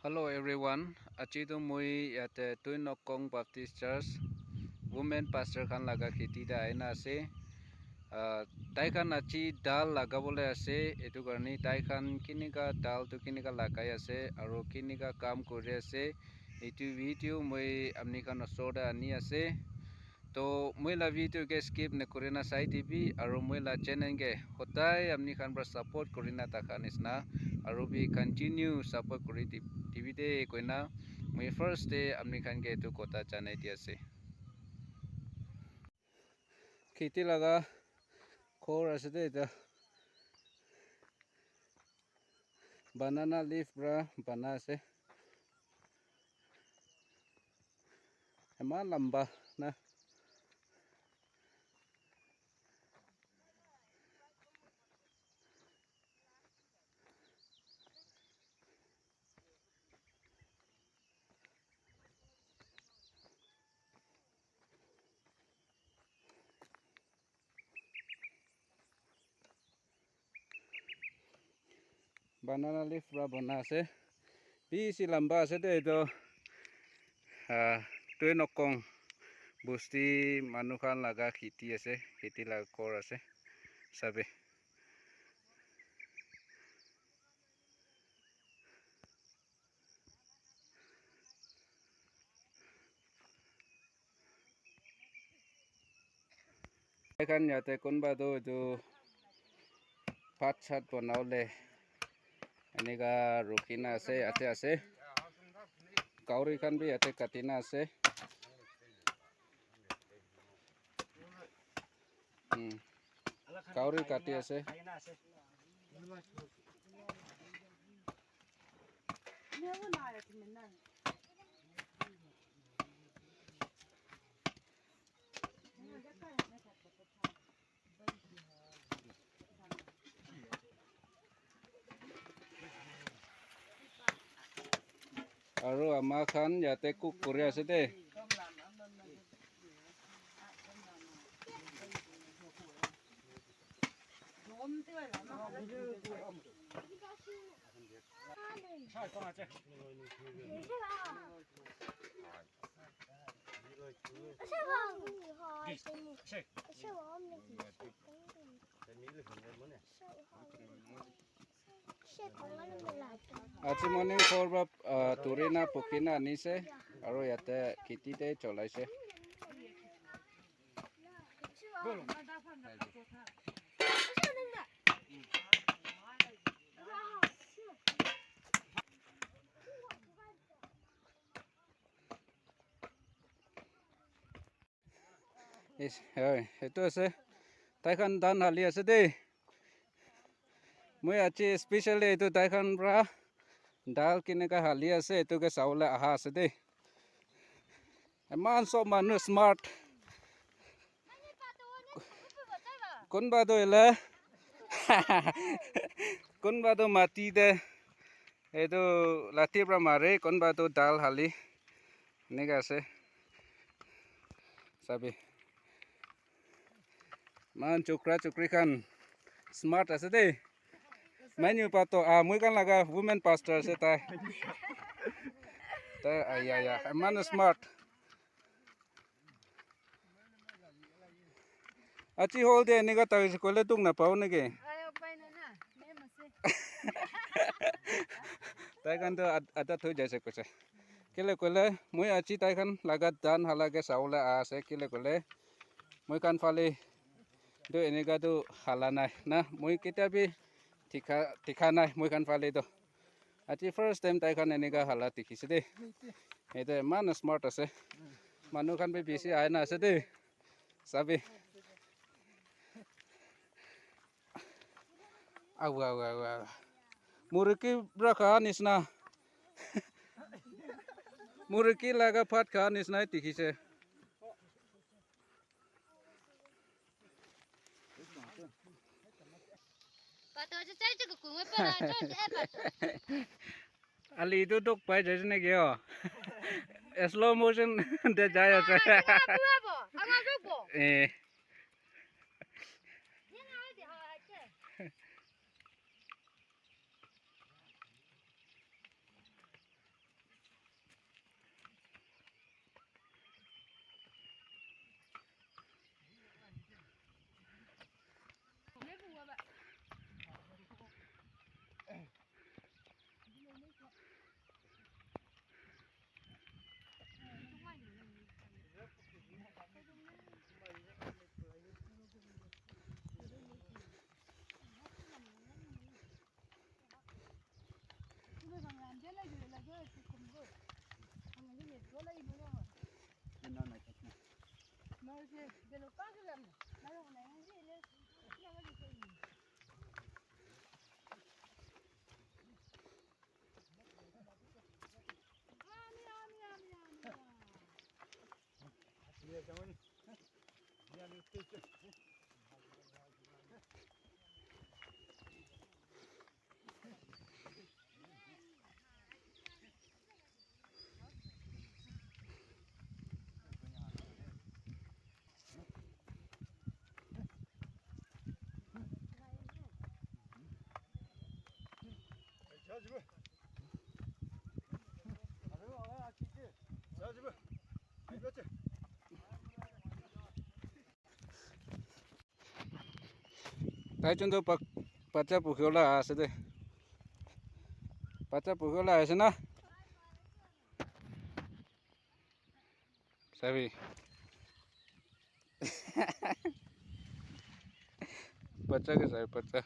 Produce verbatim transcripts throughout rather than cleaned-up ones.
Hello everyone, aji tu moi yate Tuinokong Baptist Church women pastor khan laga kheti te aina ase. Ah, tai khan aji dal lagabole ase, etu karne tai khan kinika dal tu kinika lagai ase, aro kinika kam kuri ase, etu video moi apni khan osor te ani ase. To moi la video ke skip nakurina sai dibi, aro moi la channel ke hodai apni khan para support kurina thaka nisna, aro bi continue support kuri di-, dibi de koina moi first te apni khan ke etu kotha janai di ase. Kheti laga ghor ase de eta. Banana leaf para bana ase. Eman lamba na. Banana leaf para bana ase. Bishi lamba ase de etu. Ah, Tuinokong bosti manu khan laga kheti ase. Kheti laga ghor ase. Sabi. Tai khan yate kunba tu etu bhat sat banabole enika rukhi na ase, yate ase. Kauri khan bi yate kati na ase. Hmm. Kauri kati ase. Aru ama khan yate cook kuri ase de. Aji morning four ba, ah, turi na phuki na anise, aru yate kheti te cholaise. Is, hoi, etu ase. Tai khan dhan hali ase de. Moi aji specially etu tai khan para dal kineka hali ase, etu ke sabole aha ase de. Eman sob manu smart. Kunba tu ele, kunba tu mati de, etu lati para mare, kunba tu dal hali. Eneka ase. Sabi. Eman chokra chokri khan smart ase de. Manu pa to, ah, moi khan laga women pastor ase tai. Tai, ah, ya, ya. Eman smart. Aji hol de eneka tai koile dukh napao niki? Tai khan to ad-, adat hoi jaise koise. Kile koile, moi aji tai khan laga dhan hala ke sabole aha ase. Kile koile, moi khan phale to eneka to hala nai na. Moi ketia bi dikha, dikha nai moi khan phale to. Aji first time tai khan eneka hala dikhise de. Ete eman smart ase. Manu khan bi bishi ahi na ase de. Sabi. Awa, awa, awa, awa. Murgi pra kha nisna. Murgi laga bhat kha nisna dikhise. Ali tu duk pai jaise naki o? Slow motion de jai ase. Eh. Tai chun tu pa-, pacha pukhiwala ase de. Pacha pukhiwala ase na? Sabi. Pacha ke sabi, pacha.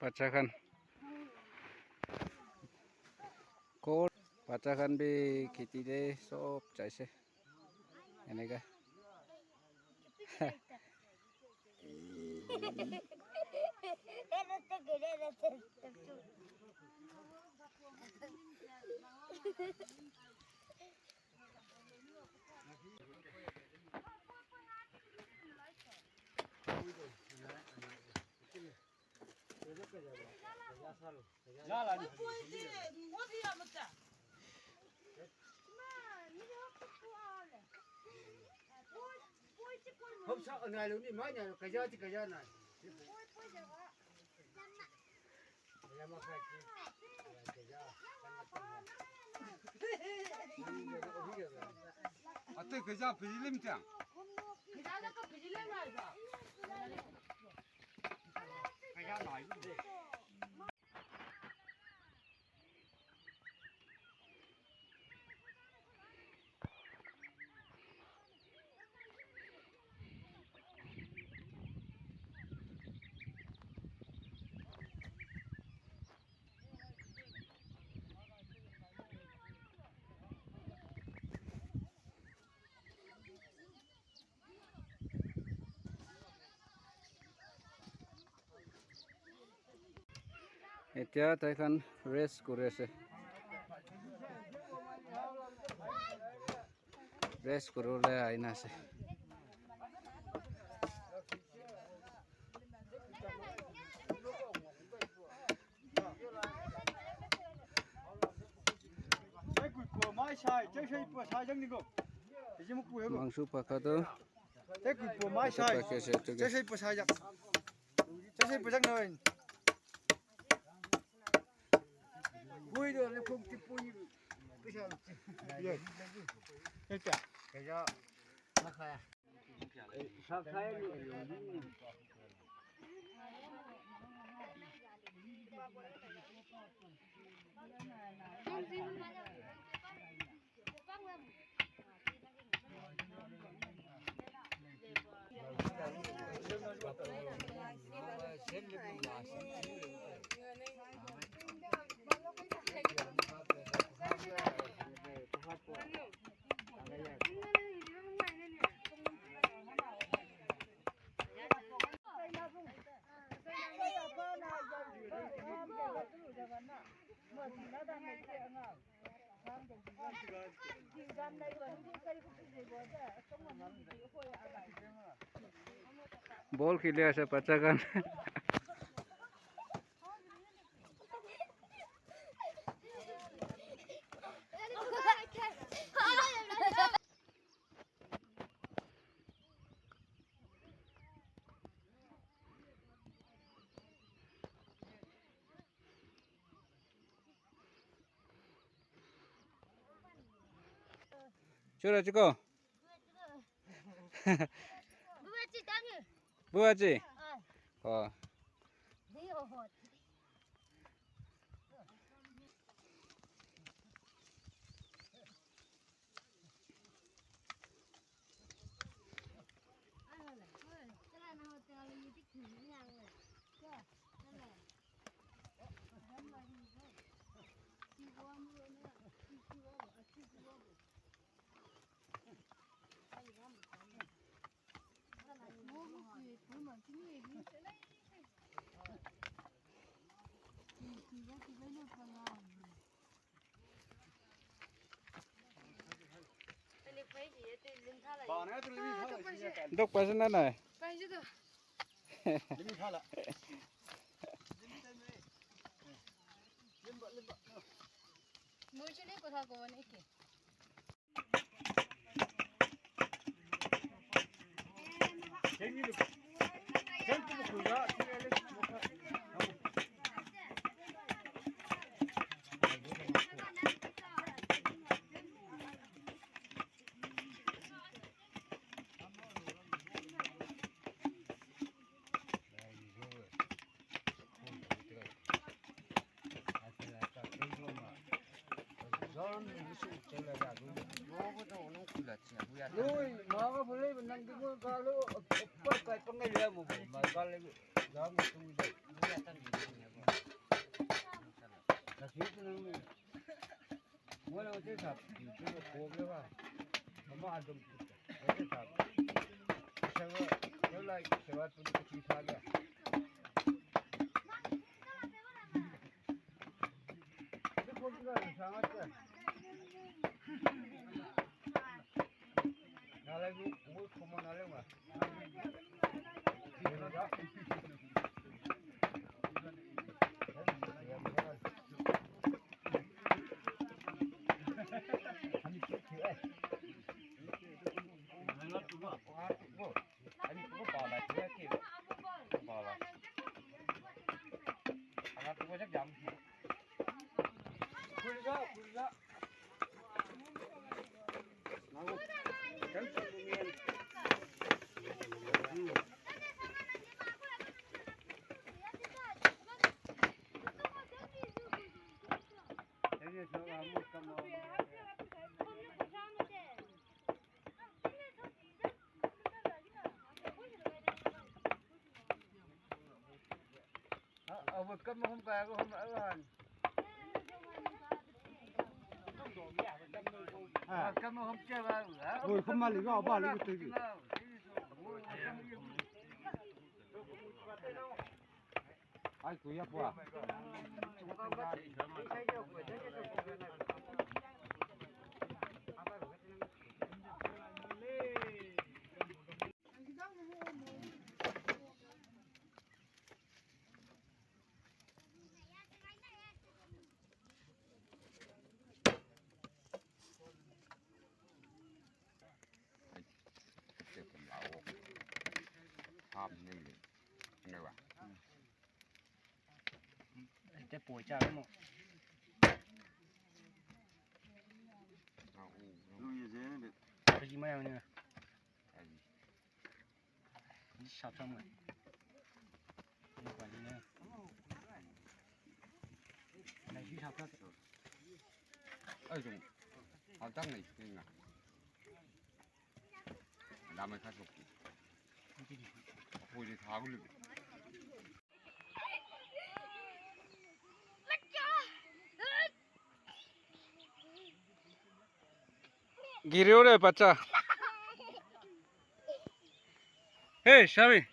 Pacha khan. Kot pacha khan bi kheti te sob jaise. Eneka. Ate keja pijilim tiang. Etia tai khan rest kuri ase. Rest kuribole ahina ase. Mangso pakha tu. Pakhi ase etu ke. Ball kheli ase bacha khan. Chura chiko. Buachi. Oh. Dok paise na nai? Ete poicha amo. Kaji maya ni. Ni sap sam ngai. Ni kwa ni. Na ji sap sap. Ai jong. Al tang ni ni na. Lamai kha sok. Pui de tha gu lu. Giriyo re, bacha. Hey, Shami.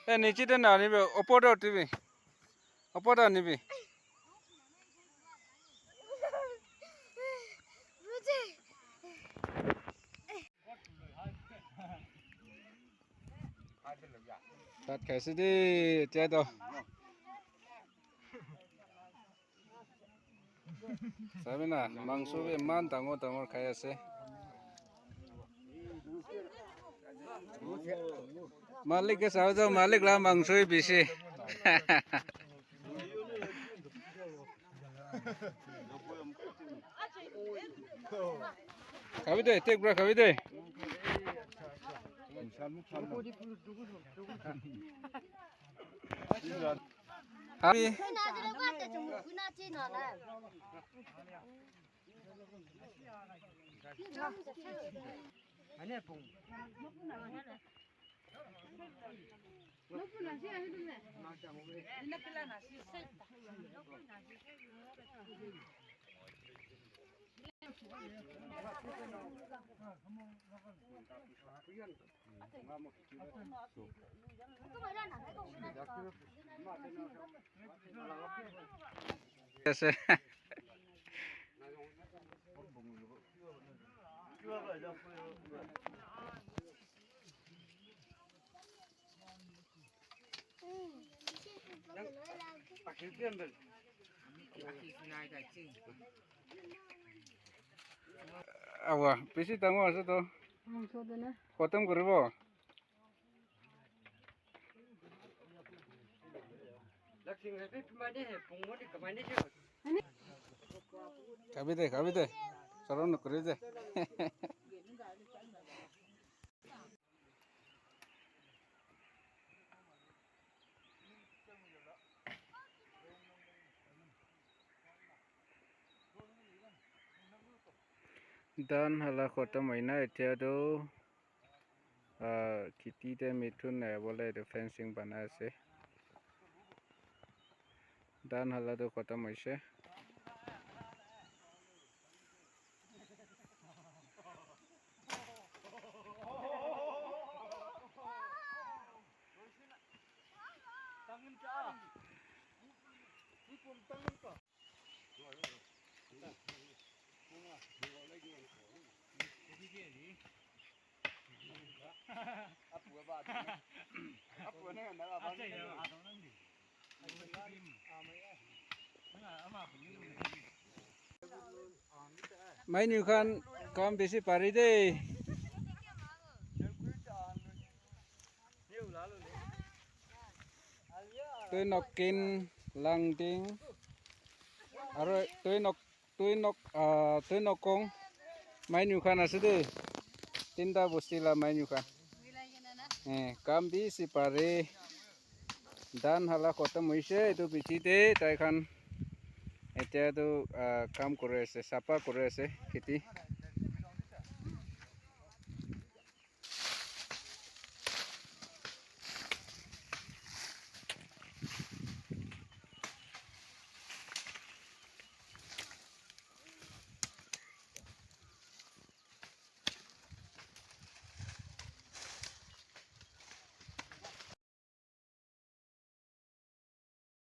Hey, niche te na nibi, opor te uthi bi. Opor te nibi. Bhat khaise de, etia toh. Sabi na, mangso bi iman dangor dangor khai ase. Malik ke sabi toh, malik la mangso bi bishi. Khabi de, take bra khabi de. Khabi. Ase. Awa, bishi dangor ase to. Khotom kuribo. Khabi de, khabi de. Sorom nokori de. Dhan hala khotom hoina etia tu, ah, kheti te mithun nai bole etu fencing banai ase. Dhan hala tu khotom hoise. Mainu khan kam bishi pare de. Toi nok kin langting. Aro toi nok, toi nok, ah, toi nok kong. Mainu khan ase de. Tinta bosti la mainu khan. Eh, kam bishi pare. Dhan hala khotom hoise, etu piche te tai khan etia tu, ah, kam kuri ase, sapha kuri ase kheti.